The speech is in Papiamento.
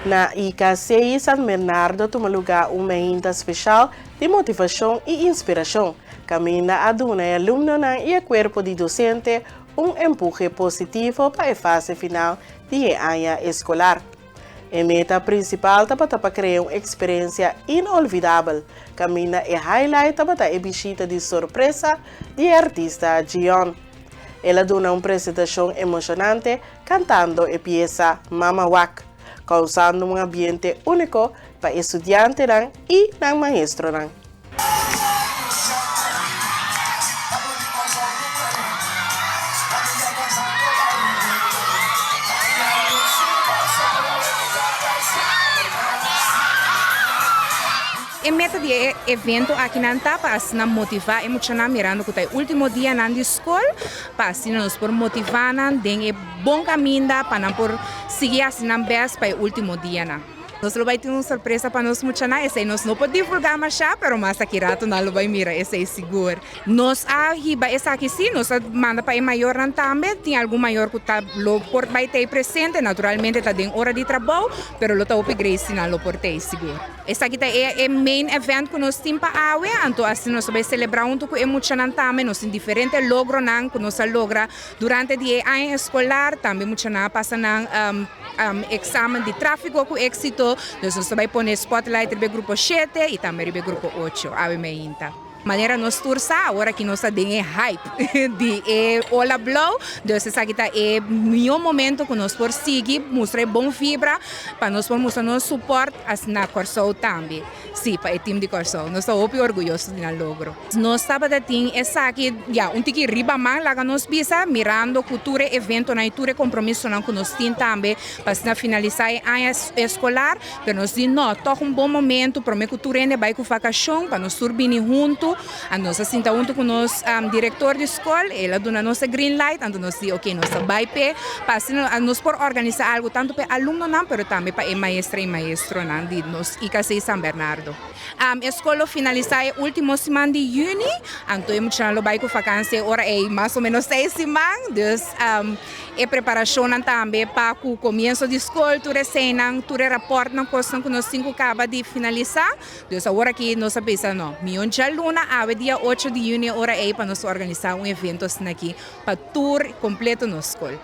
Na IKC San Bernardo a tuma lugá un meinta speshal di motivashon i inspirashon, kaminda a duna e alumnonan i e kuerpo di dosente un empuhe positivo pa e fase final di e aña eskolar. E meta prinsipal tabata pa krea un eksperensia inolvidabel, kaminda e highlight tabata e bishita di sorpresa di e artista Gion. El a duna un presentashon emoshonante kantando e piesa Mama Wak, kousando un ambiente úniko pa e studiantenan i nan maestronan. E meta di e evento akinan ta pa asina motivá e muchanan mirando ku ta e último dianan di skol, pa asina nos por motivá nan den e bon kaminda pa nan por sigui hasi nan bèst pa e último dianan. Nos lo bai tin un sorpresa pa nos muchanan, esei nos no por divulgá mashá, pero mas aki rato nan lo bai mira esei sigur. Nos a hiba esaki sí, nos a manda pa e mayornan tambe, tin algun mayor ku ta lo por bai t'ei presente, naturalmente ta den ora di trabou, pero lo ta hopi grei si nan lo por t'ei sigur. Esaki ta e e main event ku nos tin pa awe, anto asina nos ta bai selebrá huntu ku e muchanan tambe, nos tin diferente logronan ku nos a logra durante di e aña eskolar, tambe muchanan a pasa nan. Examen di tráfiko ku éksito, dus nos ta bai pone spotlight riba e grupo shete i tambe riba e grupo ocho awe meinta. Manera nos tur sa, awor aki nos ta den e hype di e ola blou, dus esaki ta e mihó momento ku nos por sigui mustra e bon vibra pa nos por mustra nos support na Kòrsou tambe. Sí, pa e team di Kòrsou. Nos ta hopi orguyoso di nan logro. Nos tabata tin esaki ya un tiki riba man laga nos bisa mirando ku tur e eventonan i tur e kompromisonan ku nos tin tambe pa asina finalisá e aña eskolar, pero nos di no, tòg un bon momentu promé ku tur hende bai ku vakashon pa nos tur bini huntu. Anto nos a sinta huntu ku nos direktor di skol, el a duna nos e green light, anto nos di oke nos ta bai p'e pa asina nos por organisá algu tantu pa e alumnonan pero tambe pa e maestra i maestronan di nos IKC San Bernardo. E skol lo finalisá e último siman di yüni, anto e muchanan lo bai ku vakansia e ora ei mas o ménos seis siman. Dus e preparashonnan tambe pa ku komienso di skol, tur eseinan, tur e rapòrtnan, kosnan ku nos tin ku kaba di finalisá. Dus awor aki nos a bisa no, mion djaluna awe dia ocho di yüni e ora ei pa nos organisá un evento asin'aki pa tur kompleto nos skol.